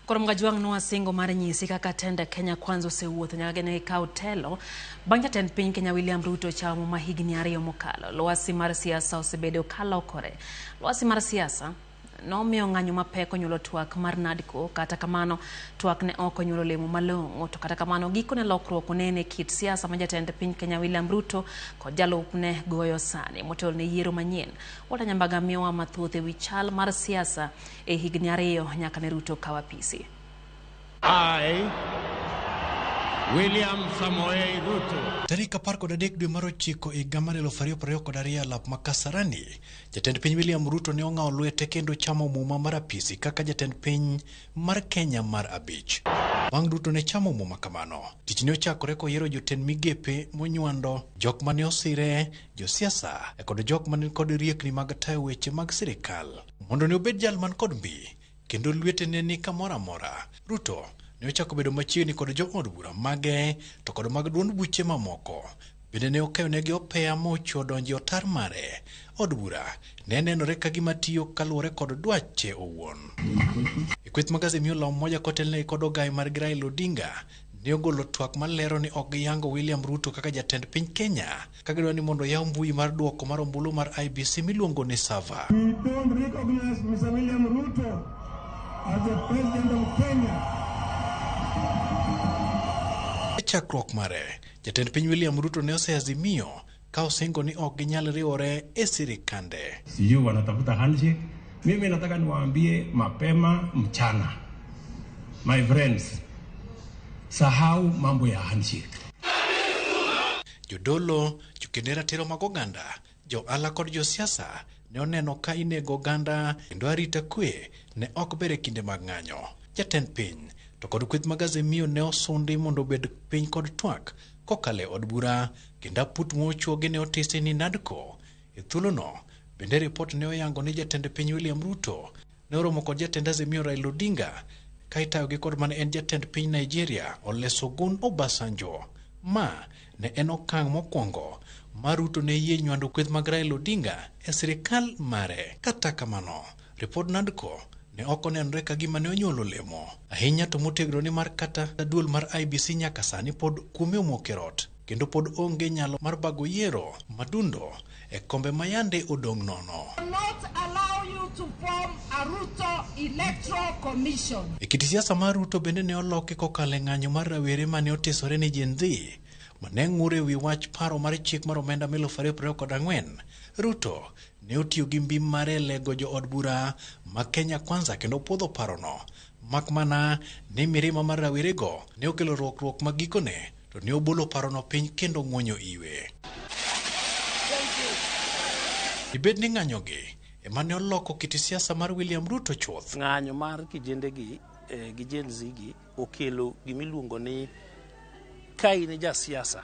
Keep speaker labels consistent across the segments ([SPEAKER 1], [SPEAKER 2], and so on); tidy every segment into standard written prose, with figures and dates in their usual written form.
[SPEAKER 1] Koro Mgajwang' nwasingo mar nyisi kaka tend Kenya Kwanza osewuotho nyaka gene gikaw telo bang' jatend piny Kenya William Ruto chamo ma higni ariyo mokalo. Lwasi mar siasa osebedo kalokore. Lwasi mar siasa nomiyo ng'anyo mapek onyuolo twak mar NADCO, kata kamano twak ne ok onyuolo olemo malong'o. To kata kamano gikone lokruok onene kit siasa ma jatend piny Kenya William Ruto kod jalupne goyo sani motelo ne yiero manyien. Walter Nyambaga miyowa mathoth ewi chal mar siasa e higni ariyo nyaka ne Ruto kaw apisi.
[SPEAKER 2] I, William Samoei Ruto.
[SPEAKER 3] Tarik 13 dwe mar ochiko higa mar 2022 e lap ma Kasarani, jatend piny William Ruto ne ong'awo lwete kendo chamo muma mar apisi kaka jatend piny mar Kenya mar abich. Bang' Ruto ne chamo muma kamano, tich ne ochakore koyiero jotend migepe monywando, jok mane osire, josiasa kod jok mane kod riekni mag tayo weche mag sirikal. Mondo ne obed jal man kod mbi kendo lwetene ni kamoro amora, Ruto ne ochako bedo machiegni kod jood bura mage to kod mag duond buche mamoko. Bende ne okayonegi opeya mochwo donjo e otar mare. Od bura ne nenore ka gima tiyo kaluwore kod dwache owuon. E kweth mag Azimio la Umoja kotelnegi kod ogai margi Raila Odinga ne ogolo twak malero ni ok giyango William Ruto kaka jatend piny Kenya ka gidwaro ni mondo oyaw mbui mar duoko mar ombulu mar IEBC miluongo ni server.
[SPEAKER 4] We don't recognize Mr. William Ruto as the president of Kenya.
[SPEAKER 3] E chakruok mare, jatend piny William Ruto ne oseazimio ka osingo ni ok ginyal riwore e sirikande.
[SPEAKER 2] Sijui wanatafuta handshake. Mimi nataka niwaambie mapema mchana, my friends, sahau mambo ya handshake.
[SPEAKER 3] Jodolo, joked ne ratiro mag oganda, jo-ohala kod josiasa ne oneno ka inego oganda kendo arita kwe ne ok ber e kinde mag ng'anyo. Jatend piny to kod kweth mag Azimio ne osundi mondo obed piny kod twak kokalo e od bura kendo aput mochuogi ne otisi ni NADCO. E thuolono bende ripot ne oyango ni jatend piny William Ruto ne oromo kod jatend Azimio Raila Odinga ka itayogi kod mane en jatend piny Nigeria Olusegun Obasanjo. Ma ne en okang' mokwongo ma Ruto ne yie nywando kweth mag Raila Odinga e sirikal mare. Kata kamano, ripod NADCO ne ok onenore ka gima ne onyuolo olemo. Ahinya to motegno ni mar kata duol mar IEBC nyaka sani pod kuome omoko e rot kendo pod onge nyalo mar bago yiero madundo e kombe ma yande odong' nono.
[SPEAKER 5] Not allow you to form a Ruto Electoral Commission.
[SPEAKER 3] E kit siasa mar Ruto bende ne oloki kokalo e ng'anyo mar rawere mane otisore ni Gen Z mane ng'ur e wi wach paro mar chik mar omenda 2024. Ruto ne otiyo gi mbi mare e lego jood bura ma Kenya Kwanza kendo puodho parono. Mak mana ni mirima mar rawerego ne okelo rwakruok ma gikone to ne obolo parono piny kendo ng'wonyo iwe. Dibed ni ng'anyogi ema ne oloko kit siasa mar William Ruto chuth.
[SPEAKER 6] Ng'anyo mar kijende gi gi Gen Z gi okelo gimiluongo ni ka in ja siasa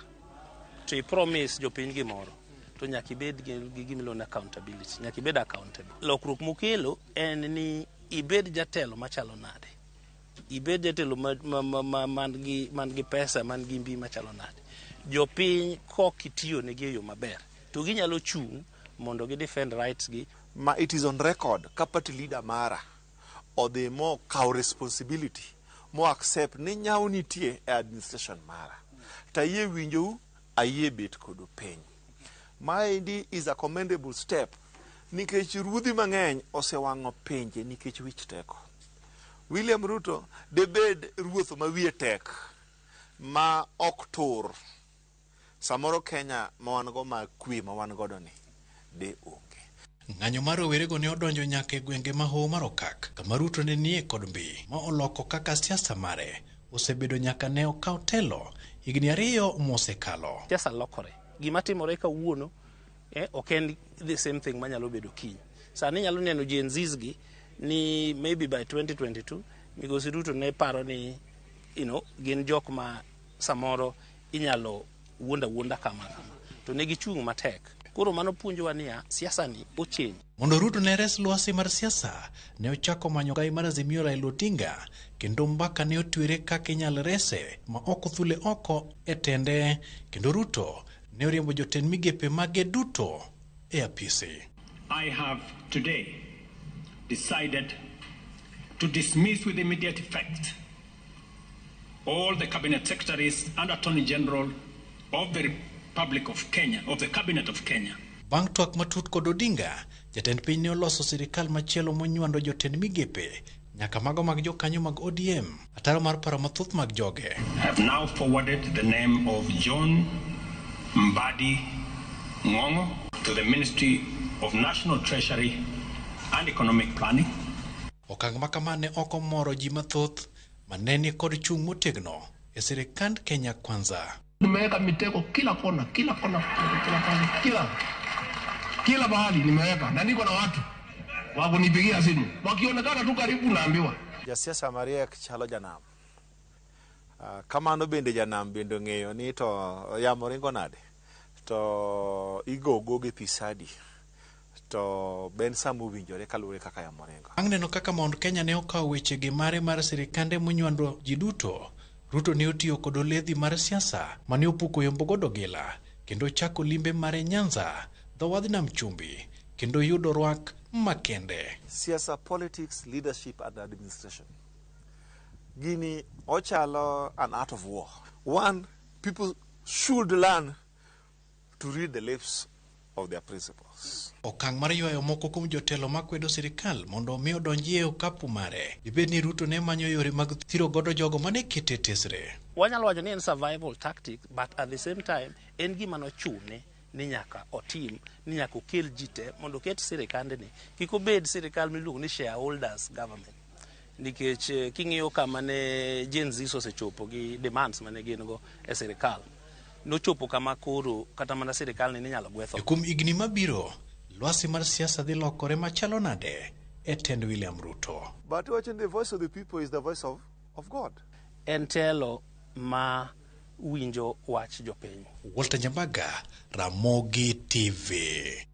[SPEAKER 6] to i promise jopiny gimoro to nyaka ibed gi gimiluongo ni accountability, nyaka ibed accountable. Lokruok mokelo en ni ibed jatelo machalo nade, ibed jatelo man gi pesa, man gi mbi machalo nade. Jopiny kok itiyo negi e yo maber to ginyalo chung' mondo gi defend rights gi.
[SPEAKER 7] Ma it is on record ka party leader mara odhi mo kawo responsibility mo accept ni nyawo nitie e administration mara to ayie winjou, ayie bet kodu piny. Maendi is a commendable step nikech ruodhi mang'eny osewang'o pinje nikech wich teko. William Ruto debed ruoth ma wiye tek ma ok tur, samoro Kenya ma wan go ma kwe ma wan godo ni de onge.
[SPEAKER 3] Ng'anyo mar rowerego ne odonjo nyaka e gwenge ma Hoho mar Okak kama Ruto ne nie kod mbi ma oloko kaka siasa mare osebedo nyaka ne okaw telo higni 2 mosekalo.
[SPEAKER 6] Siasa lokore. Gima timore kawuono ok en the same thing manyalo bedo kiny. Sani inyalo neno Gen Zs gi ni maybe by 2022 Migosi Ruto ne paro ni gin jok ma samoro inyalo wuond awuonda kama kama to ne gichung' matek. Koro mano puonjowa niya siasa ni o change.
[SPEAKER 3] Mondo Ruto ne res lwasi mar siasa, ne ochako manyo gai mar Azimio Raila Odinga kendo mbaka ne otwere kaka inyal rese ma ok othule oko e tende kendo Ruto ne oriembo jotend migepe mage duto e apisi.
[SPEAKER 8] I have today decided
[SPEAKER 2] To dismiss with immediate effect all the cabinet secretaries and attorney general of the Republic of Kenya, of the Cabinet of Kenya.
[SPEAKER 3] Bang' twak matut kod Odinga, jatend piny ne oloso sirikal machielo monywando jotend migepe nyaka mago mag jokanyo mag ODM, ataro mar paro mathoth mag joge.
[SPEAKER 2] I have now forwarded the name of John Mbadi Ngongo to the Ministry of National Treasury and Economic Planning.
[SPEAKER 3] Okang' ma kama ne ok omoro ji mathoth mane ni kod chung' motegno e sirikand Kenya Kwanza.
[SPEAKER 4] Nimeweka mitego kila kona, kila kona, kila pale, kila mahali nimeweka, na niko na watu wa kunipigia simu, wakionekana tu karibu naambiwa.
[SPEAKER 7] Jasiasa mariek chalo janam. Kamano bende janam bende ong'eyo ni to yamo ringo nade, to igogo gi pi sadi, to ben sama owinjore kaluwore kaka yamo ringo.
[SPEAKER 3] Bang' neno kaka Mount Kenya ne okawo wechegi mare mar sirikande monywando ji duto, Ruto ne otiyo kod oledhi mar siasa mane opuko yombo godo gila kendo chako limbe mare Nyanza, dho wadh nam chumbi, kendo yudo rwak makende.
[SPEAKER 7] Siasa, politics, leadership and administration. Gini ochalo an art of war. One, people should learn to read the lips of their principals.
[SPEAKER 3] Okang' mar ywayo moko kuom jotelo makwedo sirikal mondo omi odonji e okapu mare. Dibed ni Ruto ne manyo yore mag thiro godo jogo mane kete tesre.
[SPEAKER 6] Wanyalo wacho ni en survival tactic, but at the same time en gima nochune ni nyaka otim, ni nyaka okel ji te mondo oket sirikandni kik obed sirikal miluongo ni shareholders government. Nikech king'iyo kama ne Gen Z osechopo gi demands mane gin go e sirikal, nochopo kama koro kata mana sirikal ni inyalo gwetho.
[SPEAKER 3] E kuom higni mabiro, lwasi mar siasa dhi lokore machalo nade e tend William Ruto.
[SPEAKER 7] But watching the voice of the people is the voice of God.
[SPEAKER 6] En telo ma winjo wach jopiny.
[SPEAKER 3] Walter Nyambaga, Ramogi TV.